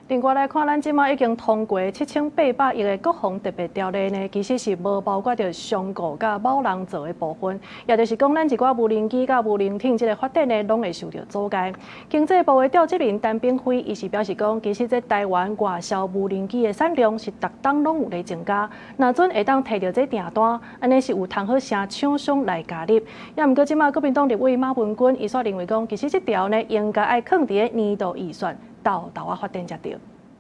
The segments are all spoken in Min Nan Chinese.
另外來看，咱這馬已經通過7800億的國防特別條例呢，其實是無包括著商顧佮某人做的部分，也就是講，咱一寡無人機佮無人艇這个發展呢，攏會受著阻礙。經濟部的召集人陳炳輝伊是表示講，其實這台灣外銷無人機的產量是逐冬攏有咧增加，若準會當提著這訂單，按呢是有通好聲廠商來加入。也毋過這馬國民黨立委馬文君伊煞認為講，其實這條呢應該愛囥佇咧年度預算，沓沓仔發展才對。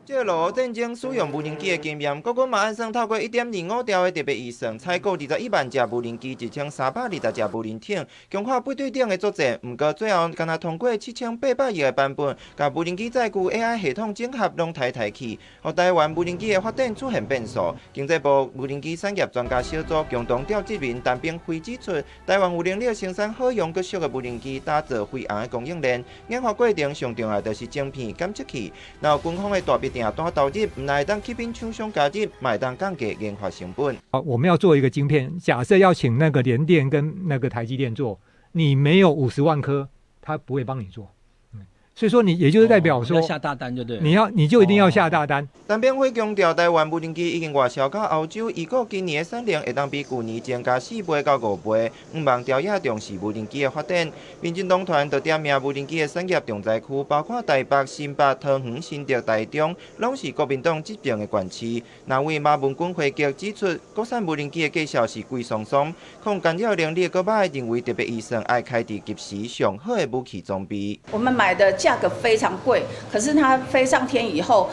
這個俄烏戰爭使用無人機的經驗，國軍嘛按算透過1.25兆的特別預算，採購21萬架無人機，1320隻無人艇，強化不對等的作戰。毋過最後，干焦通過7800億的版本，共無人機載具 AI 系統整合攏刣刣去，予台灣無人機的發展出現變數。經濟部無人機產業專家小組共同召集人陳炳輝指出，台灣有能力生產好用閣俗的無人機，打造飛航的供應鏈。研發過程上重要就是晶片檢測器，若有軍方的大筆訂單投入，毋但會當吸引廠商加入，嘛會當降低研發成本。好，我們要做一個晶片，假設要請那個聯電跟那個台積電做，你沒有50萬顆，他不會幫你做。所以說你也就是代表說，要下大單就對，你就一定要下大單。陳炳輝強調，台灣無人機已經外銷到歐洲，預估今年的產量會當比舊年增加4倍到5倍。向望朝野重視無人機的發展，民進黨團就點名無人機的產業重災區，包括台北、新北、桃園、新竹、台中，攏是國民黨執政的縣市。那位馬文君回擊指出，國產無人機的價數是貴桑桑，抗干擾能力閣䆀，認為特別預算愛開佇及時上好的武器裝備。我們買的價格非常貴，可是它飛上天以後，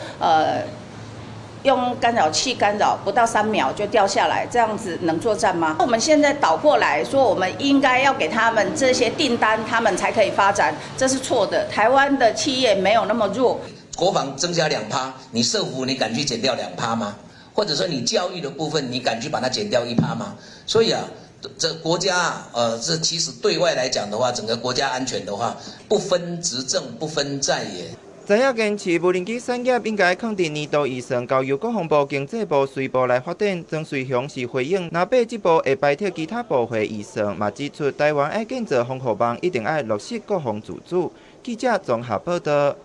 用干擾器干擾不到3秒就掉下來，這樣子能作戰嗎？我們現在倒過來說，我們應該要給他們這些訂單，他們才可以發展，這是錯的。台灣的企業沒有那麼弱。國防增加2趴，你社福你敢去減掉2趴嗎？或者說你教育的部分，你敢去把它減掉1趴嗎？所以啊，這國家啊，這其實對外來講的話，整個國家安全的話，不分執政，不分在野。在野堅持無人機產業應該囥佇年度預算，交由國防部、經濟部、隨部來發展。莊瑞雄是回應，若八這步會排斥其他部會預算，嘛指出台灣愛建造防護網，一定愛落實國防自主。記者綜合報道。